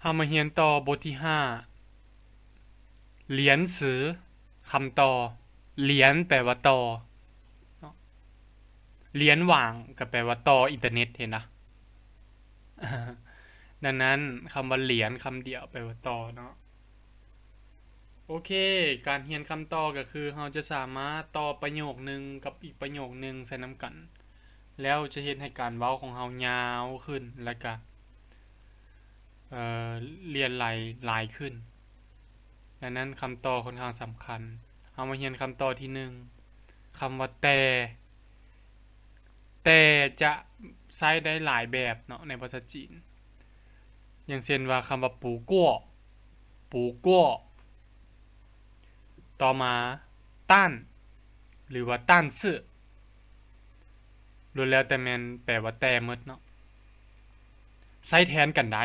ເຮົາມາຮຽນຕໍ່ບົດທີຫ້າ ຫຼຽນຊື່ ຄຳຕໍ່. ຫຼຽນ ແປວ່າຕໍ່ເນາະ, ຫຼຽນຫວ່າງ ກໍແປວ່າຕໍ່ອິນເຕີເນັດ ເຫັນນະ? ດັ່ງນັ້ນ ຄຳວ່າຫຼຽນ ຄຳດຽວ ແປວ່າຕໍ່ເນາະ. ໂອເຄ, ການຮຽນຄຳຕໍ່ກໍຄື ເຮົາຈະສາມາດຕໍ່ປະໂຫຍກໜຶ່ງກັບອີກປະໂຫຍກໜຶ່ງໃສ່ນຳກັນ, ແລ້ວຈະເຮັດໃຫ້ການເວົ້າຂອງເຮົາຍາວຂຶ້ນ ແລ້ວກະ ເອ່ອ ຫຼຽນໄຫຼຫຼາຍຂຶ້ນ. ດັ່ງນັ້ນ ຄຳຕໍ່ຂ້ອນຂ້າງສຳຄັນ. ເຮົາມາຮຽນຄຳຕໍ່ທີໜຶ່ງ, ຄຳວ່າແຕ່. ແຕ່ຈະໃຊ້ໄດ້ຫຼາຍແບບເນາະ ໃນພາສາຈີນ, ຢ່າງເຊັ່ນວ່າ ຄຳວ່າ ປູກົວ ປູກົວ. ຕໍ່ມາ ຕ້ານ ຫຼືວ່າ ຕ້ານຊື່ ລ້ວນແລ້ວແຕ່ແມ່ນແປວ່າແຕ່ໝົດເນາະ, ໃຊ້ແທນກັນໄດ້.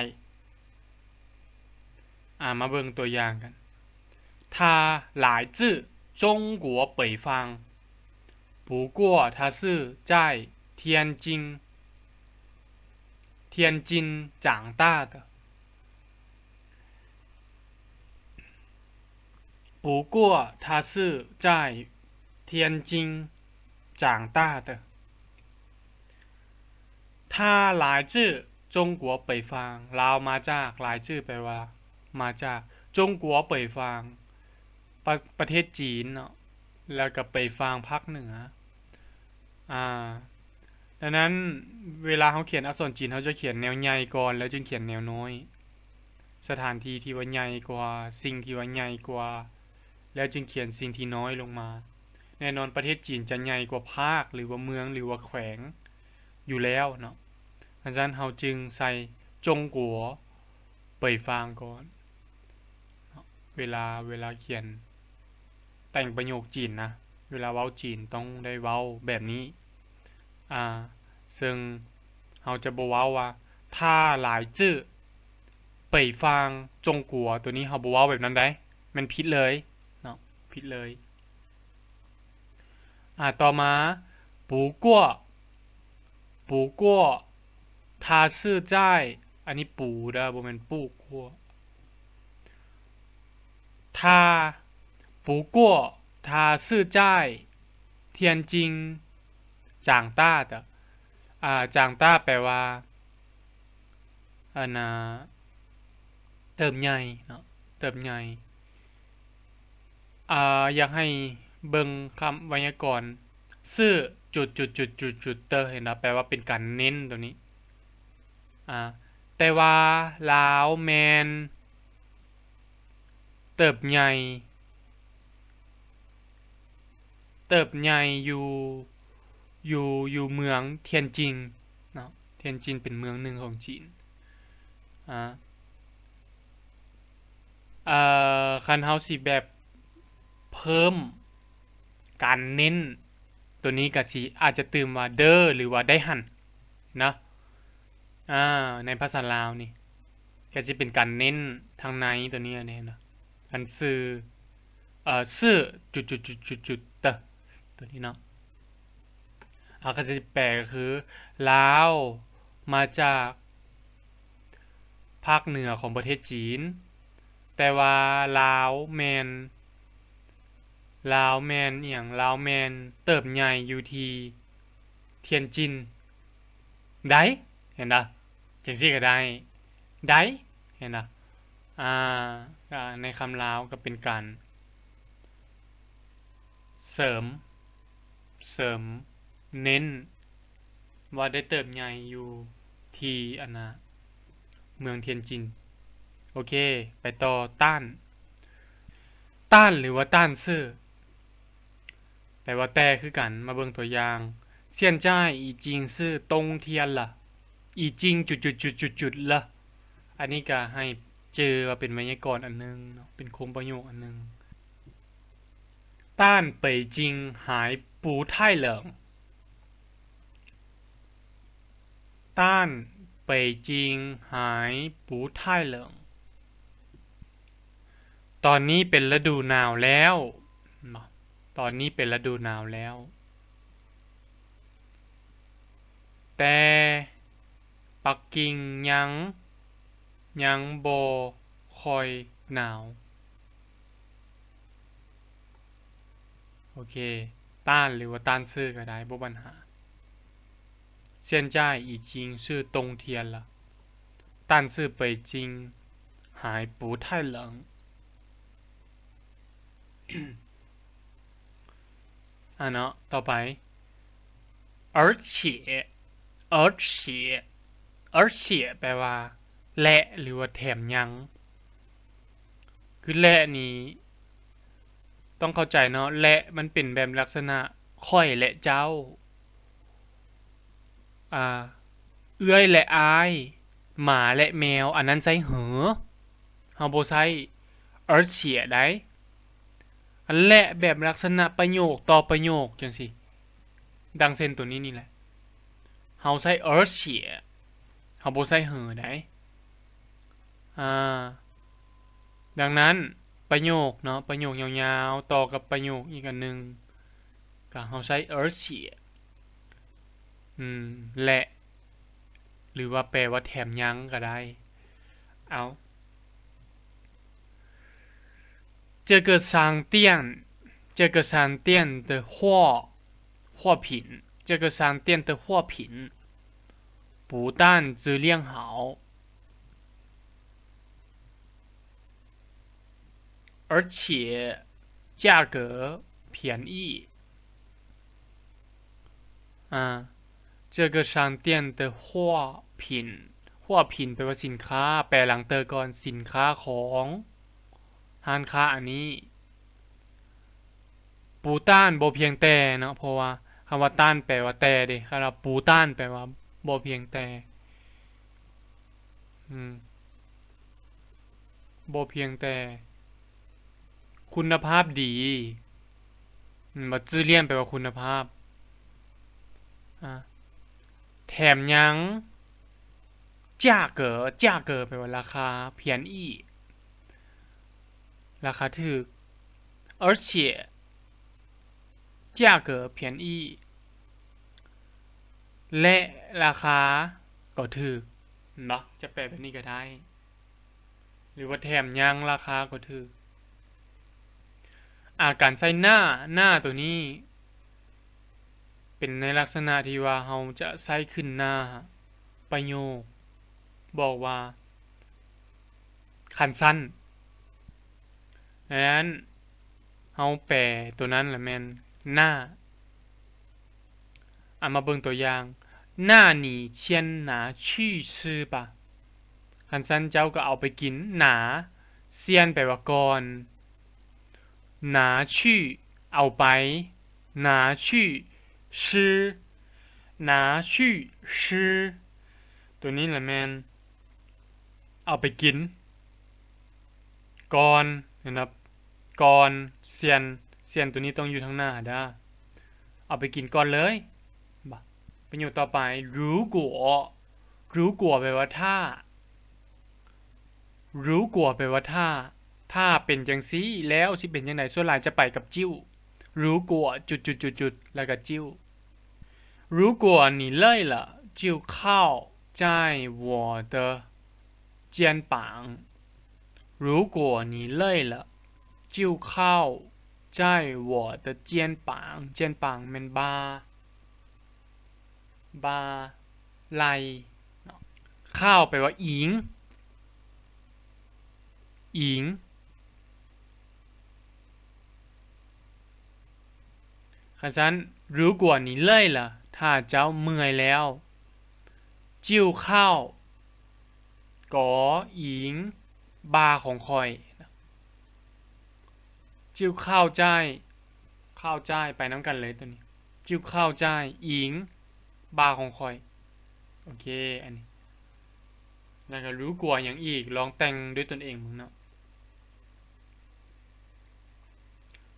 ອາ ມາເບິ່ງຕົວຢ່າງກັນ. 他来自中国北方, 不过他是在天津, 天津长大的。 不过他是在天津长大的。他来自中国北方, ລາວມາຈາກ, 来自 ແປວ່າມາຈາກ, 中国北方 ປະ ປະເທດຈີນເນາະ, ແລ້ວກໍ 北方 ພາກເໜືອ. ອາ ດັ່ງນັ້ນ ເວລາເຮົາຂຽນອັກສອນຈີນ ເຮົາຈະຂຽນແນວໃຫຍ່ກ່ອນ ແລ້ວຈຶ່ງຂຽນແນວນ້ອຍ, ສະຖານທີ່ທີ່ວ່າໃຫຍ່ກວ່າ, ສິ່ງທີ່ວ່າໃຫຍ່ກວ່າ, ແລ້ວຈຶ່ງຂຽນສິ່ງທີ່ນ້ອຍລົງມາ. ແນ່ນອນ ປະເທດຈີນຈະໃຫຍ່ກວ່າພາກ ຫຼືວ່າເມືອງ ຫຼືວ່າແຂວງຢູ່ແລ້ວເນາະ, ດັ່ງນັ້ນ ເຮົາຈຶ່ງໃສ່ 中国北方 ກ່ອນເນາະ ເວລາ ເວລາຂຽນ ແຕ່ງປະໂຫຍກຈີນນະ, ເວລາເວົ້າຈີນຕ້ອງໄດ້ເວົ້າແບບນີ້. ອາ ເຊິ່ງເຮົາຈະບໍ່ເວົ້າວ່າ 他来自北方中国 ໂຕນີ້ເຮົາບໍ່ເວົ້າແບບນັ້ນໃດ໋, ແມ່ນຜິດເລີຍເນາະ, ຜິດເລີຍ. ອາ ຕໍ່ມາ 不过 不过 他是在 ອັນນີ້ 不 ເດີ ບໍ່ແມ່ນ 不过. 他 不过他是在天津长大的. ອາ 长大 ແປວ່າ ອັນນ່າ ເຕີບໃຫຍ່ເນາະ, ເຕີບໃຫຍ່. ອາ ຢາກໃຫ້ເບິ່ງຄຳໄວຍາກອນ ຊື່ ຈຸດໆໆໆ ເຫັນບໍ່? ແປວ່າເປັນການເນັ້ນໂຕນີ້. ອາ ແຕ່ວ່າລາວແມ່ນເຕີບໃຫຍ່ ເຕີບໃຫຍ່ຢູ່ ຢູ່ ຢູ່ເມືອງທຽນຈິງເນາະ, ທຽນຈິງເປັນເມືອງໜຶ່ງຂອງຈີນ. ອາ ເອີ ຄັນເຮົາຊິແບບເພີ່ມການເນັ້ນໂຕນີ້ ກະຊິອາດຈະຕື່ມວ່າ ເດີ ຫຼືວ່າ ໄດ້ຫັ້ນ ເນາະ. ອາ ໃນພາສາລາວນີ້ ກະຊິເປັນການເນັ້ນທາງໃນໂຕນີ້ເນາະ, ອັນຊື່ ເອີ ຊື່ ຈຸດໆໆໆ ເຕີ ໂຕນີ້ເນາະ. ອາ ກະຊິແປກະຄື ລາວມາຈາກພາກເໜືອຂອງປະເທດຈີນ, ແຕ່ວ່າລາວແມ່ນ ລາວແມ່ນອີ່ຫຍັງ? ລາວແມ່ນເຕີບໃຫຍ່ຢູ່ທີ່ທຽນຈິນ ໄດ້ ເຫັນບໍ່? ຈັ່ງຊີ້ກໍໄດ້ ໄດ້ ເຫັນບໍ່? ອາ ອາ ໃນຄຳລາວກໍເປັນການເສີມ ເສີມເນັ້ນວ່າໄດ້ເຕີບໃຫຍ່ຢູ່ທີ່ ອັນນ່າ ເມືອງທຽນຈິນ. ໂອເຄ ໄປຕໍ່ ຕ້ານ ຕ້ານ ຫຼືວ່າ ຕ້ານຊື່ ແປວ່າແຕ່ຄືກັນ. ມາເບິ່ງຕົວຢ່າງ 现在已经是冬天了 已经 ຈຸດໆໆໆ ລະ. ອັນນີ້ກໍໃຫ້ຈື່ວ່າເປັນໄວຍາກອນອັນໜຶ່ງເນາະ, ເປັນໂຄງປະໂຫຍກອັນໜຶ່ງ. 但北京还不太冷 但北京还不太冷 ຕອນນີ້ເປັນລະດູໜາວແລ້ວເນາະ, ຕອນນີ້ເປັນລະດູໜາວແລ້ວ. ແຕ່ປັກກິ່ງຍັງ ຍັງບໍ່ຄ່ອຍໜາວ. ໂອເຄ ต้าน ຫຼືວ່າ 但是 ກໍໄດ້ ບໍ່ບັນຫາ. 现在已经是冬天了，但是北京还不太冷。 ອ່າເນາະ ຕໍ່ໄປ 而且 而且 而且 ແປວ່າ ແລະ ຫຼືວ່າ ແຖມຍັງ. ຄື ແລະ ນີ້ ຕ້ອງເຂົ້າໃຈເນາະ ແລະ ມັນເປັນແບບລັກສະນະ ຂ້ອຍ ແລະ ເຈົ້າ. ອ່າ ເອື້ອຍ ແລະ ອ້າຍ, ໝາ ແລະ ແມວ, ອັນນັ້ນໃຊ້ 和, ເຮົາບໍ່ໃຊ້ 而且 ໃດ໋. ອັນ ແລະ ແບບລັກສະນະປະໂຫຍກຕໍ່ປະໂຫຍກຈັ່ງຊີ້ ດັ່ງເຊັ່ນໂຕນີ້ນີ້ແຫຼະ ເຮົາໃຊ້ 而且 ເຮົາບໍ່ໃຊ້ 和 ໃດ໋. ອ່າ ດັ່ງນັ້ນ ປະໂຫຍກເນາະ ປະໂຫຍກຍາວໆ ຕໍ່ກັບປະໂຫຍກອີກອັນໜຶ່ງ ກໍເຮົາໃຊ້ 而且 ອືມ ແລະ ຫຼືວ່າແປວ່າແຖມຍັງກໍໄດ້. ເອົາ 这个商店 这个商店的货 货品 这个商店的货品不但质量好， 而且价格便宜。 ອ່າ 这个商店的货品 货品 ແປວ່າສິນຄ້າ ແປຫຼັງເຕີກ່ອນ ສິນຄ້າຂອງຮ້ານຄ້າອັນນີ້. 不但 ບໍ່ພຽງແຕ່ເນາະ ເພາະວ່າຄຳວ່າ 但 ແປວ່າແຕ່ເດ້ ຄຳວ່າ 不但 ແປວ່າບໍ່ພຽງແຕ່ ອືມ ບໍ່ພຽງແຕ່ຄຸນນະພາບດີ ແມ່ນບໍ່? 质量 ແປວ່າຄຸນນະພາບ ອ່າ ແຖມຍັງ 价格 价格 ແປວ່າລາຄາ 便宜 ລາຄາຖືກ 而且价格便宜 ແລະ ລາຄາກໍຖືກເນາະ ຈະແປແບບນີ້ກໍໄດ້ ຫຼືວ່າແຖມຍັງລາຄາກໍຖືກ. ອາ ການໃຊ້ 那 那 ໂຕນີ້ ເປັນໃນລັກສະນະທີ່ວ່າເຮົາຈະໃຊ້ຂຶ້ນໜ້າປະໂຫຍກ ບອກວ່າ ຄັນຊັ້ນ ດັ່ງນັ້ນ ເຮົາແປໂຕນັ້ນລະແມ່ນ 那. ເອົາມາເບິ່ງຕົວຢ່າງ 那你先拿去吃吧 ຄັນຊັ້ນເຈົ້າກໍເອົາໄປກິນ. 拿 先 ແປວ່າກ່ອນ 拿去 ເອົາໄປ 拿去吃 拿去吃 ໂຕນີ້ລະແມ່ນ ເອົາໄປກິນກ່ອນ ເຫັນບໍ່? ກ່ອນ 先 先 ໂຕນີ້ຕ້ອງຢູ່ທາງໜ້າເດີ້ ເອົາໄປກິນກ່ອນເລີຍ. ປະໂຫຍກຕໍ່ໄປ 如果 如果 ແປວ່າຖ້າ 如果 ແປວ່າຖ້າ ຖ້າເປັນຈັ່ງຊີ້ແລ້ວຊິເປັນຈັ່ງໃດ? ສ່ວນຫຼາຍຈະໄປກັບ 就 如果 ຈຸດໆໆ ແລ້ວກໍ 就 如果你累了，就靠在我的肩膀。如果你累了，就靠在我的肩膀。肩膀 ແມ່ນບ່າ ບ່າ ໄຫຼ່ເນາະ. 靠 ແປວ່າອີງ ອີງ. ຄັນຊັ້ນ 如果你累了 ຖ້າເຈົ້າເມື່ອຍແລ້ວ 就靠 ກໍອີງບ່າຂອງຂ້ອຍ 就靠在 靠在 ໄປນຳກັນເລີຍໂຕນີ້ 就靠在 ອີງບ່າຂອງຂ້ອຍ. ໂອເຄ ອັນນີ້ ແລ້ວກໍ 如果 ຫຍັງອີກ ລອງແຕ່ງດ້ວຍຕົນເອງເບິ່ງເນາະ.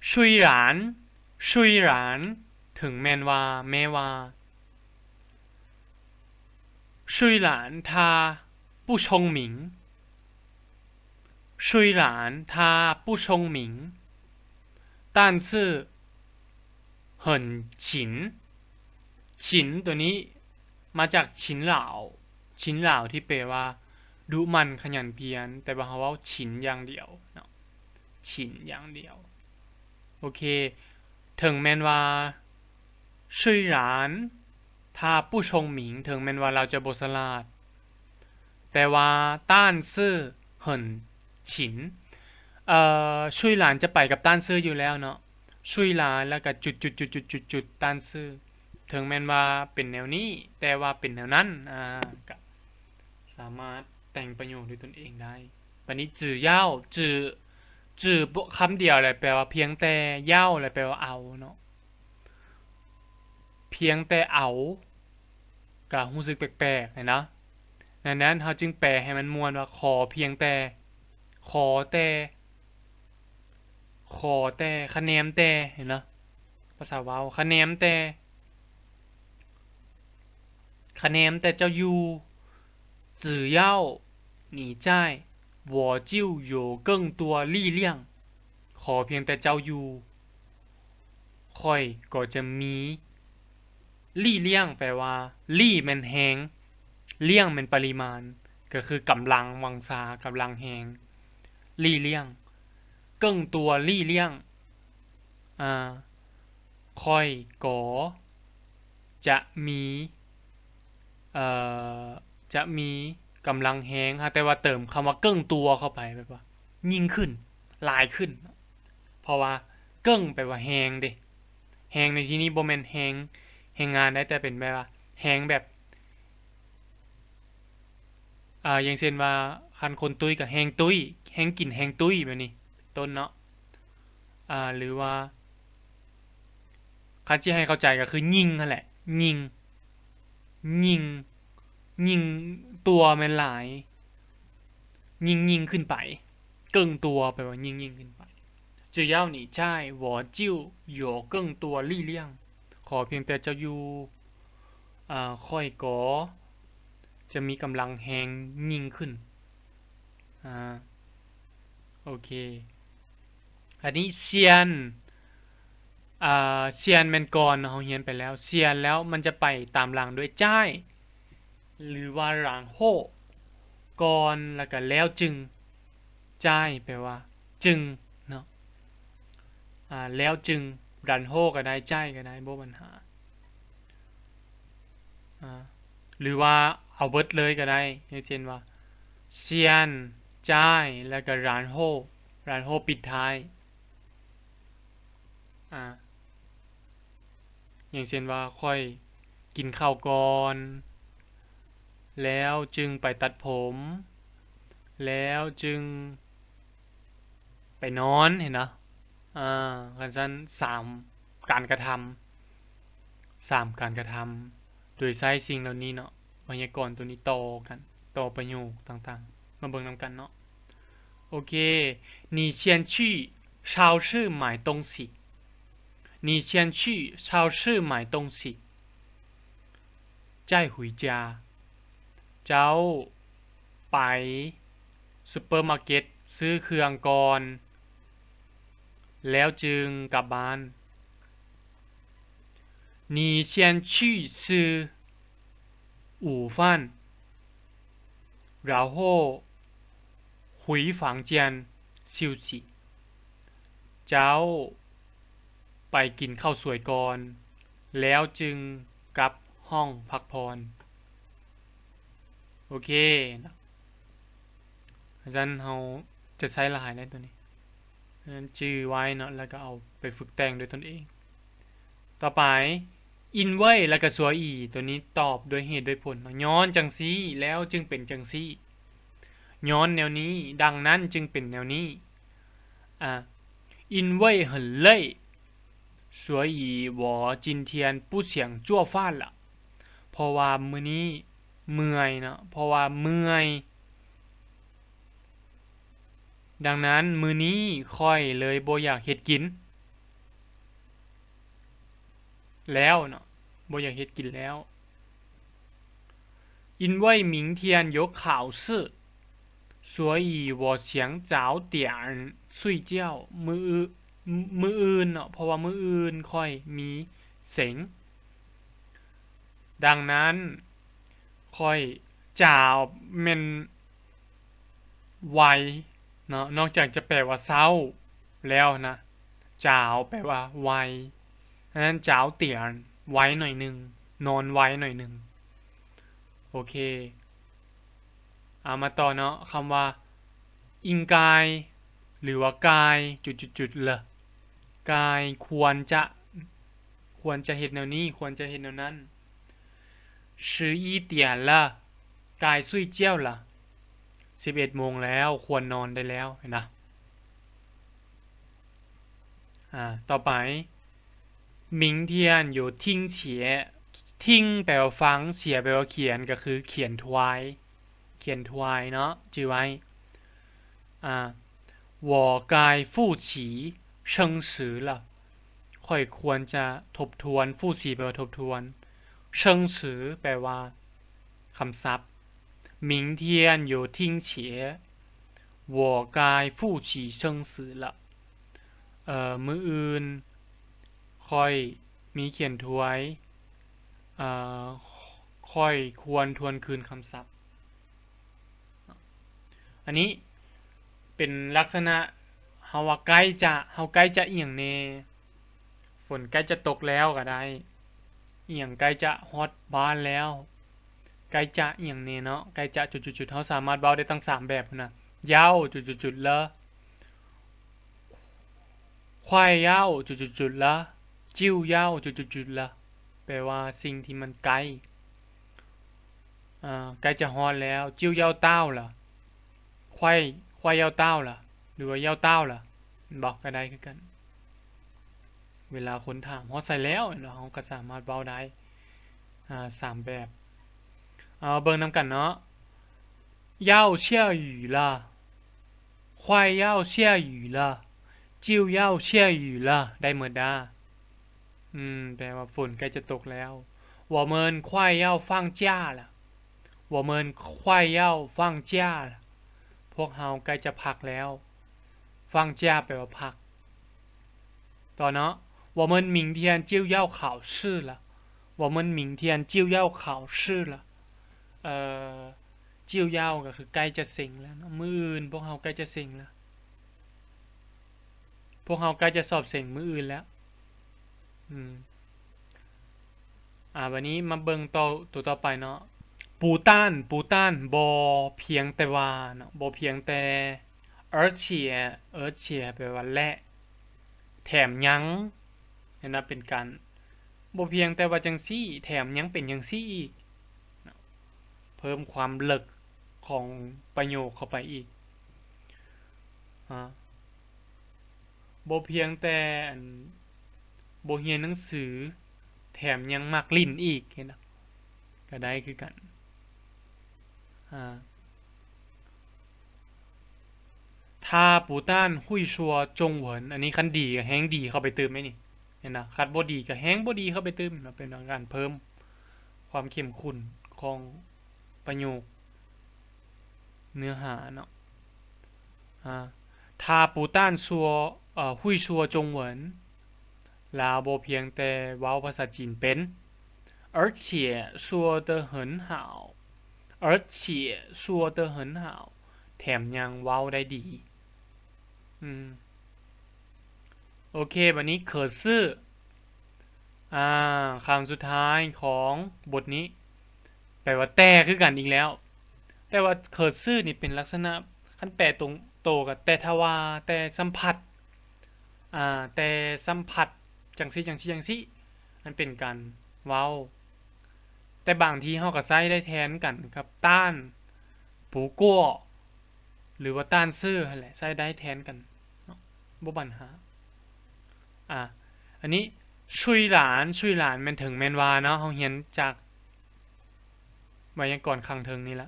虽然 虽然 ເຖິງແມ່ນວ່າ ແມ້ວ່າ 虽然他不聪明 虽然他不聪明 但是很勤 勤 ໂຕນີ້ມາຈາກ 勤劳 勤劳 ທີ່ແປວ່າ ດຸໝັ່ນຂະຫຍັນພຽນ, ແຕ່ວ່າເຮົາເວົ້າ 勤 ຢ່າງດຽວເນາະ, 勤 ຢ່າງດຽວ. ໂອເຄ, ເຖິງແມ່ນວ່າ 虽然他不聪明, ເຖິງແມ່ນວ່າລາວຈະບໍ່ສະຫຼາດ, ແຕ່ວ່າ 但是很勤, ເອີ 虽然 ຈະໄປກັບ 但是 ຢູ່ແລ້ວເນາະ, 虽然 ແລ້ວກະຈຸດໆໆໆໆ 但是 ເຖິງແມ່ນວ່າເປັນແນວນີ້, ແຕ່ວ່າເປັນແນວນັ້ນ, ອາ ກະສາມາດແຕ່ງປະໂຫຍກດ້ວຍຕົນເອງໄດ້. ບາດນີ້ 只要, 只, 只 ຄຳດຽວແຫຼະ ແປວ່າພຽງແຕ່, 要 ແລ້ວແປວ່າເອົາເນາະ, ພຽງແຕ່ເອົາ ກະຮູ້ສຶກແປກໆ ເຫັນນະ. ດັ່ງນັ້ນ ເຮົາຈຶ່ງແປໃຫ້ມັນມ່ວນວ່າ ຂໍພຽງແຕ່, ຂໍແຕ່, ຂໍແຕ່, ຂະແໜມແຕ່, ເຫັນນະ, ພາສາເວົ້າ, ຂະແໜມແຕ່, ຂະແໜມແຕ່ເຈົ້າຢູ່. 只要你在，我就有更多力量. ຂໍພຽງແຕ່ເຈົ້າຢູ່ ຂ້ອຍກໍຈະມີ 力量 ແປວ່າ 力 ແມ່ນແຮງ, 量 ແມ່ນປະລິມານ, ກໍຄືກຳລັງວັງຊາ, ກຳລັງແຮງ, 力量, 更多力量, ອາ ຂ້ອຍກໍຈະມີ ເອີ ຈະມີກຳລັງແຮງ, ຫາກແຕ່ວ່າເຕີມຄຳວ່າ 更多 ເຂົ້າໄປ ແບບວ່າຍິ່ງຂຶ້ນ, ຫຼາຍຂຶ້ນ, ເພາະວ່າ 更 ແປວ່າແຮງເດ້. ແຮງໃນທີ່ນີ້ບໍ່ແມ່ນແຮງແຮງງານໃດ, ແຕ່ເປັນແບບວ່າແຮງແບບ ອາ ຢ່າງເຊັ່ນວ່າ ຄັນຄົນຕຸ້ຍກໍແຮງຕຸ້ຍ, ແຮງກິນແຮງຕຸ້ຍ ແບບນີ້ເປັນຕົ້ນເນາະ. ອາ ຫຼືວ່າ ຄັນຊິໃຫ້ເຂົ້າໃຈກໍຄືຍິ່ງຫັ້ນແຫຼະ, ຍິ່ງ, ຍິ່ງ, ຍິ່ງ, ຕົວແມ່ນຫຼາຍ, ຍິ່ງໆຂຶ້ນໄປ, ເກິ່ງຕົວ ແປວ່າຍິ່ງໆຂຶ້ນໄປ. 只要你在，我就有更多力量. ຂໍພຽງແຕ່ເຈົ້າຢູ່, ອາ, ຂ້ອຍກໍຈະມີກຳລັງແຮງຍິ່ງຂຶ້ນ. ອາ, ໂອເຄ. ອັນນີ້ 先, ອາ, 先 ແມ່ນກ່ອນເນາະ, ເຮົາຮຽນໄປແລ້ວ. 先 ແລ້ວມັນຈະໄປຕາມຫຼັງດ້ວຍ 在 ຫຼືວ່າ 然后 ກ່ອນ ແລ້ວກໍ แล้วจึง. 在 ແປວ່າ ຈຶ່ງ ເນາະ, ອາ, แล้วจึง, 然后 ກໍໄດ້, 在 ກໍໄດ້, ບໍ່ບັນຫາ. ອາ ຫຼືວ່າເອົາເບິດເລີຍກໍໄດ້, ຢ່າງເຊັ່ນວ່າ 先, 在 ແລ້ວກໍ 然后, 然后 ປິດທ້າຍ. ອາ ຢ່າງເຊັ່ນວ່າ ຂ້ອຍກິນເຂົ້າກ່ອນ ແລ້ວຈຶ່ງໄປຕັດຜົມ ແລ້ວຈຶ່ງໄປນອນ, ເຫັນເນາະ. ອາ ຄັນຊັ້ນ ສາມການກະທຳ, ສາມການກະທຳ ໂດຍໃຊ້ສິ່ງເຫຼົ່ານີ້ເນາະ, ໄວຍາກອນໂຕນີ້ຕໍ່ກັນ, ຕໍ່ປະໂຫຍກຕ່າງໆ, ມາເບິ່ງນຳກັນເນາະ. ໂອເຄ, 你先去超市买东西. 你先去超市买东西. 再回家. ເຈົ້າໄປຊຸບເປີມາເກັດຊື້ເຄື່ອງກ່ອນ ແລ້ວຈຶ່ງກັບບ້ານ. 你先去吃午饭，然后回房间休息. ເຈົ້າໄປກິນເຂົ້າສວຍກ່ອນ ແລ້ວຈຶ່ງກັບຫ້ອງພັກຜ່ອນ. ໂອເຄ. ອາຈານເຮົາຈະໃຊ້ຫຼາຍໃນຕົວນີ້, ສະນັ້ນຈື່ໄວ້ເນາະ ແລ້ວກໍເອົາໄປຝຶກແຕ່ງດ້ວຍຕົນເອງ. ຕໍ່ໄປ 因为 ແລ້ວກໍ 所以 ຕົວນີ້ຕອບດ້ວຍເຫດດ້ວຍຜົນເນາະ, ຍ້ອນຈັ່ງຊີ້ ແລ້ວຈຶ່ງເປັນຈັ່ງຊີ້, ຍ້ອນແນວນີ້ ດັ່ງນັ້ນຈຶ່ງເປັນແນວນີ້. ອາ 因为很累 所以我今天不想做饭了. ເພາະວ່າມື້ນີ້ເມື່ອຍເນາະ, ເພາະວ່າເມື່ອຍ, ດັ່ງນັ້ນມື້ນີ້ຂ້ອຍເລີຍບໍ່ຢາກເຮັດກິນແລ້ວເນາະ, ບໍ່ຢາກເຮັດກິນແລ້ວ. 因为明天有考试 所以我想早点睡觉. ມື້ອື່ນ, ມື້ອື່ນເນາະ, ເພາະວ່າມື້ອື່ນຂ້ອຍມີເສັງ. ດັ່ງນັ້ນ ຂ້ອຍ ຈາວ ແມ່ນ ໄວເນາະ ນອກຈາກຈະແປວ່າເຊົ້າແລ້ວນະ ຈາວແປວ່າໄວ. ອັນນັ້ນ จาวเตียน ໄວໜ້ອຍໜຶ່ງ ນອນໄວໜ້ອຍໜຶ່ງ. ໂອເຄ ເອົາມາຕໍ່ເນາະ ຄຳວ່າ 应该 ຫຼືວ່າ 该 ຈຸດໆໆ 了 该 ຄວນຈະ ຄວນຈະເຮັດແນວນີ້ ຄວນຈະເຮັດແນວນັ້ນ. 十一点了 该睡觉了 ສິບເອັດໂມງແລ້ວ ຄວນນອນໄດ້ແລ້ວ ເຫັນນະ. ອາ ຕໍ່ໄປ 明天有听写 听 ແປວ່າຟັງ 写 ແປວ່າຂຽນ ກໍຄືຂຽນທວາຍ ຂຽນທວາຍເນາະ ຈື່ໄວ້. ອາ 我该复习生词了 ຂ້ອຍຄວນຈະທົບທວນ 复习 ແປວ່າທົບທວນ 生词 ແປວ່າຄຳສັບ. 明天有听写 我该复习生词了 ມື້ອື່ນຂ້ອຍມີຂຽນທວາຍ ຂ້ອຍຄວນທວນຄືນຄຳສັບ. ອັນນີ້ເປັນລັກສະນະ ເຮົາວ່າໃກ້ຈະ ເຮົາໃກ້ຈະອີ່ຫຍັງແດ່ ຝົນໃກ້ຈະຕົກແລ້ວກໍໄດ້ ອີ່ຫຍັງໃກ້ຈະຮອດບ້ານແລ້ວ ໃກ້ຈະອີ່ຫຍັງແດ່ເນາະ ໃກ້ຈະຈຸດໆໆ ເຮົາສາມາດເວົ້າໄດ້ທັງສາມແບບພຸ້ນນະ 要 ຈຸດໆໆ 了 快要 ຈຸດໆໆ 了 就要 ຈຸດໆໆ 了 ແປວ່າສິ່ງທີ່ມັນໃກ້ ອ່າ ໃກ້ຈະຮອດແລ້ວ 就要到了 快 快要到了 ຫຼືວ່າ 要到了 ແມ່ນບໍ່ ກໍໄດ້ຄືກັນ ເວລາຄົນຖາມຮອດໃສແລ້ວ ເຮົາກໍສາມາດເວົ້າໄດ້ ອ່າ ສາມແບບ. ເອົາ ເບິ່ງນຳກັນເນາະ 要下雨了 快要下雨了 就要下雨了 ໄດ້ໝົດດາ ອືມ ແປວ່າຝົນໃກ້ຈະຕົກແລ້ວ 我们快要放假了 我们快要放假了 ພວກເຮົາໃກ້ຈະພັກແລ້ວ 放假 ແປວ່າພັກ ຕໍ່ເນາະ 我们明天就要考试了 我们明天就要考试了 เอ่อ 就要 ກໍຄືໃກ້ຈະເສັງແລ້ວເນາະ ມື້ອື່ນພວກເຮົາໃກ້ຈະເສັງແລ້ວ ພວກເຮົາໃກ້ຈະສອບເສັງມື້ອື່ນແລ້ວ ອືມ ອ່າ ບັດນີ້ມາເບິ່ງຕໍ່ ຕົວຕໍ່ໄປເນາະ 不但 不但 ບໍ່ພຽງແຕ່ວ່າເນາະ ບໍ່ພຽງແຕ່ 而且 而且 ແປວ່າ ແລະ ແຖມຍັງ ເຫັນວ່າເປັນການ ບໍ່ພຽງແຕ່ວ່າຈັ່ງຊີ້ ແຖມຍັງເປັນຈັ່ງຊີ້ອີກ ເພີ່ມຄວາມເລິກຂອງປະໂຫຍກເຂົ້າໄປອີກ ອາ ບໍ່ພຽງແຕ່ ອັນ ບໍ່ຮຽນໜັງສື ແຖມຍັງມັກຫຼິ້ນອີກ ເຫັນນະ ກໍໄດ້ຄືກັນ ອາ 他不但会说中文 ອັນນີ້ຄັນດີກໍແຮງດີເຂົ້າໄປຕື່ມເດ້ນີ້ ເຫັນນະ ຄັນບໍ່ດີກໍແຮງບໍ່ດີເຂົ້າໄປຕື່ມເນາະ ເປັນການເພີ່ມຄວາມເຂັ້ມຂຸ້ນຂອງປະໂຫຍກ ເນື້ອຫາເນາະ ອາ 他不但说 ເອີ 会说中文 ລາວບໍ່ພຽງແຕ່ເວົ້າພາສາຈີນເປັນ 而且说得很好 而且说得很好 ແຖມຍັງເວົ້າໄດ້ດີ ອືມ ໂອເຄ ບັດນີ້ 可是 ອາ ຄຳສຸດທ້າຍຂອງບົດນີ້ ແປວ່າແຕ່ຄືກັນອີກແລ້ວ ແຕ່ວ່າ 可是 ນີ້ເປັນລັກສະນະ ຄັນແປຕົງໂຕກໍແຕ່ຖ້າວ່າ ແຕ່ສຳພັດ ອາ ແຕ່ສຳພັດ ຈັ່ງຊີ້ ຈັ່ງຊີ້ ຈັ່ງຊີ້ ມັນເປັນການເວົ້າ ແຕ່ບາງທີເຮົາກໍໃຊ້ໄດ້ແທນກັນກັບ 但 不过 ຫຼືວ່າ 但是 ຫັ້ນແຫຼະ ໃຊ້ໄດ້ແທນກັນເນາະ ບໍ່ບັນຫາ ອາ ອັນນີ້ 虽然 虽然 ແມ່ນເຖິງແມ່ນວ່າເນາະ ເຮົາຮຽນຈາກໄວຍາກອນຂ້າງເທິງນີ້ລະ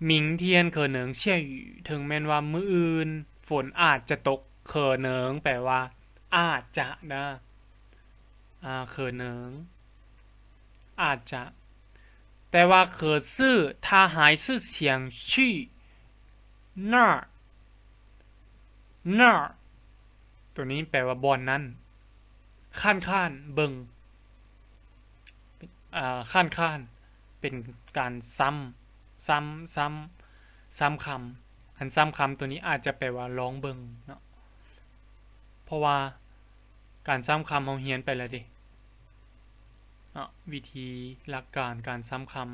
明天可能下雨 ເຖິງແມ່ນວ່າມື້ອື່ນຝົນອາດຈະຕົກ 可能 ແປວ່າອາດຈະນະ ອາ 可能 ອາດຈະ ແຕ່ວ່າ 可是他还是想去那儿 那儿 ໂຕນີ້ແປວ່າບ່ອນນັ້ນ 看看 ເບິ່ງ ອາ 看看 ເປັນການຊ້ຳ ຊ້ຳ ຊ້ຳ ຊ້ຳຄຳ ຄັນຊ້ຳຄຳໂຕນີ້ອາດຈະແປວ່າລອງເບິ່ງເນາະ ເພາະວ່າການຊ້ຳຄຳເຮົາຮຽນໄປແລ້ວເດ້ເນາະ ວິທີຫຼັກການການຊ້ຳຄຳ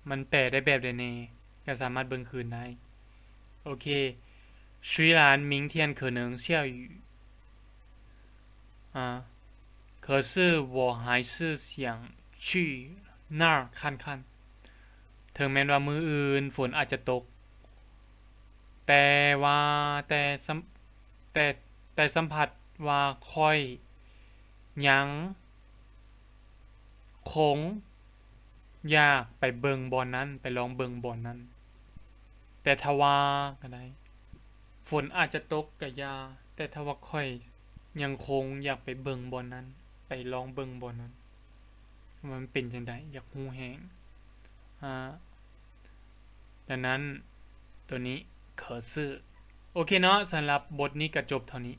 ມັນແປໄດ້ແບບໃດແດ່ ກໍສາມາດເບິ່ງຄືນໄດ້. ໂອເຄ 虽然明天可能下雨 ອາ 可是我还是想去那儿看看 ເຖິງແມ່ນວ່າມື້ອື່ນຝົນອາດຈະຕົກ ແຕ່ວ່າ ແຕ່ສຳ ແຕ່ ແຕ່ສຳຜັດວ່າຂ້ອຍຍັງຄົງຢາກໄປເບິ່ງບ່ອນນັ້ນ ໄປລອງເບິ່ງບ່ອນນັ້ນ. ແຕ່ຖ້າວ່າກໍໄດ້ ຝົນອາດຈະຕົກກໍຢ່າ ແຕ່ຖ້າວ່າຂ້ອຍຍັງຄົງຢາກໄປເບິ່ງບ່ອນນັ້ນ ໄປລອງເບິ່ງບ່ອນນັ້ນ ວ່າມັນເປັນຈັ່ງໃດ ຢາກຮູ້ແຮງ. ອາ ດັ່ງນັ້ນ ໂຕນີ້ 可是 ໂອເຄເນາະ ສຳລັບບົດນີ້ກໍຈົບເທົ່ານີ້.